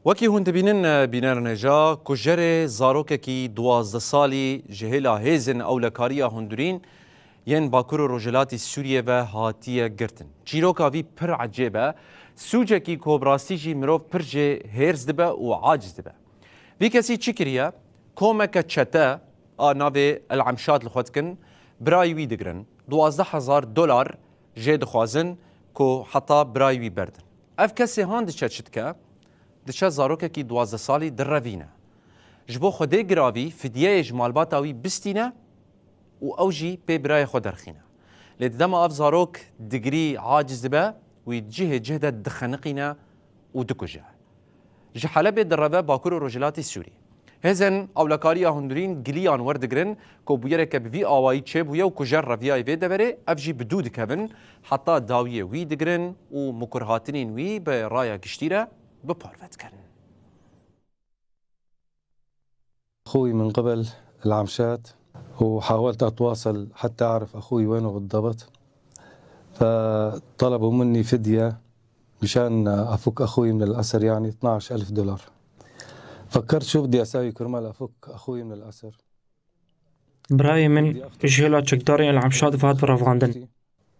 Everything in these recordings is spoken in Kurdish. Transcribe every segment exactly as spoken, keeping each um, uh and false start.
Wekî hûn dibînin, e, bînerên hêja, kujerê zarokekî duwazdeh salî ji hêla hêzên ewlekariya hundirîn yên Bakur û Rojhilatî Sûriyê ve hatiye girtin. Çîroka vî pir ecêb e. Sûcekî ku bi rastî jî mirov pir jê hêrs dibe û aciz dibe. Vî kesî çi kiriye? Komeke çete a navê El Emşad li xwe dikin, birayî wî digirin. Duwazdeh hezar dolar jê dixwazin ku heta birayî wî berdin. Ev kesê han diçe çi dike? Diçe zarokekî duwazdeh salî direvîne. Ji bo Xwedê giravî fidyeyê ji malbata wî bistîne û ew jî pê birayê xwe derxîne. Lê di dema ev zarok digirî aciz dibe, wî cihê cih de dixeniqîne û dikuje. Ji Helebê direve Bakur û Rojhilatî Sûrî. Hêzên ewlekariya hundirîn giliyan werdigirin ku bûyereke bi vî awayî çêbûye û kujer reviyayê vê deverê, ev jî bi dû dikevin, heta dawiyê wî digirin û mikurhatinên wî bi raya giştî re bi parve dikin. أخوي من قبل العمشات، وحاولت أتواصل حتى أعرف أخوي وينه بالضبط، فطلبوا مني فدية مشان أفك أخوي من الأسر، يعني اثناعش ألف دولار. فكرت شو بدي أساوي كرمال أفك أخوي من الأسر. Birayê min ji hêla çekdarên El Emşad ve hat berevandin.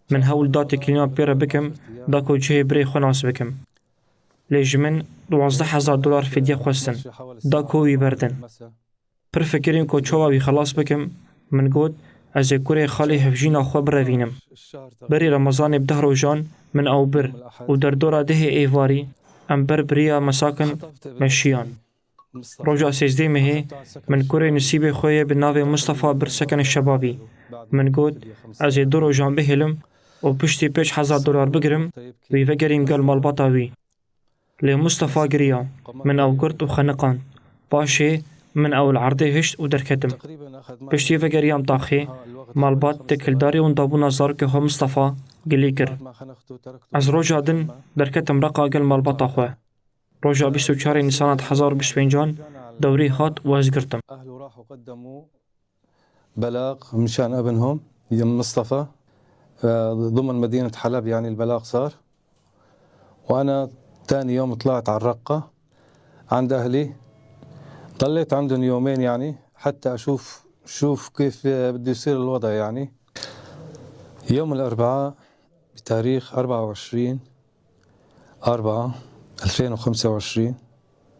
Min hewl da têkilîna pê re bikim, da ku cihê birê xwe nas bikim. Lê ji min duwazdeh hezar dolar fidye xwestin, da ku wî berdin. Pir fikirîm ku çawa wî xelas bikim, min got, ez ê kurê xalê hevjîna xwe birevînim. Berî Remezanê bi deh rojan min ew bir û derdora dehê êvarî em ber bi riya mesakin meşiyan. Roja sêzdeh mehê min kurê nisîbê xwe yê bi navê Mustafa bir sekin şebabî. Min got, ez ê du rojan bihêlim û piştî pênc hezar dolar bigirim, wî vegerîm gel malbata wî. Lê Mustafa giriya, min ew girt û xeniqand. Paşê min ew li erdê hişt û derketim. Piştî vegeriyam taxê, malbat têkildarî windabûna zarokê xwe Mustafa gilî kir. Ez roja din derketim Reqa gel malbata xwe. Roja bîst û çarê Nîsana du hezar û bîst û pêncan dewrî hat û ez girtim. بلاغ مشان ابنهم يم مصطفى، آه، ضمن مدينة حلب، يعني البلاغ صار. وأنا تاني يوم طلعت على الرقة عند أهلي، ضليت عندهم يومين يعني حتى أشوف شوف كيف بده يصير الوضع يعني. يوم الأربعاء بتاريخ أربعة وعشرين أربعة ألفين وخمسة وعشرين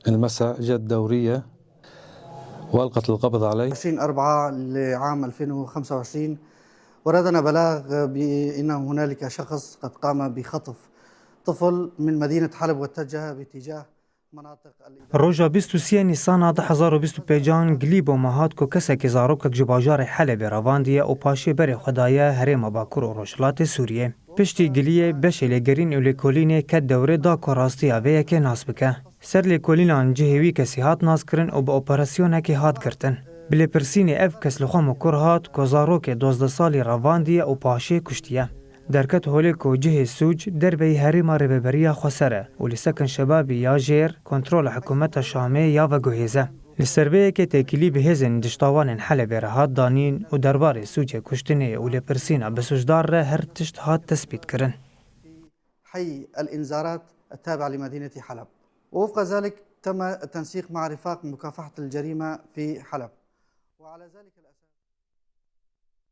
المساء جت دورية وألقت القبض علي. عشرين أربعة لعام ألفين وخمسة وعشرين وردنا بلاغ بأن هنالك شخص قد قام بخطف طفل من مدينة حلب واتجه باتجاه مناطق الإدارة. Roja bîst û sê Nîsana du hezar û bîst û pêncan gilî bo me hat ku kesekî zarokek ji bajarê Helebê revandiye û paşê berê xwe daye herêma Bakur û Rojhilatê Sûriyê. Piştî giliyê beşê lêgerîn û lêkolînê ket dewrê da ku rastiya vê yekê nas bike. Ser lêkolînan cihê wî kesî hat naskirin û bi operasyonekê hat girtin. Bi lêpirsînê ev kes li xwe mikur hat ku zarokê duwazdeh salî revandiye û paşê kuştiye. Derket holê ku cihê sûc derbeyî herêma Rêveberiya Xweser e û li sekin şebabî ya jêr kontrola hikûmeta Şamê ya veguhêze. Li ser vê yekê têkilî bi hêzên diştawanên Helebê re hat danîn û derbarê sûcê kuştinê û lêpirsîna bi sûcdar re her tişt hat tespîtkirin. حي الإنذارات التابع لمدينة حلب. ووفق ذلك تم التنسيق مع رفاق مكافحة الجريمة في حلب. وعلى ذلك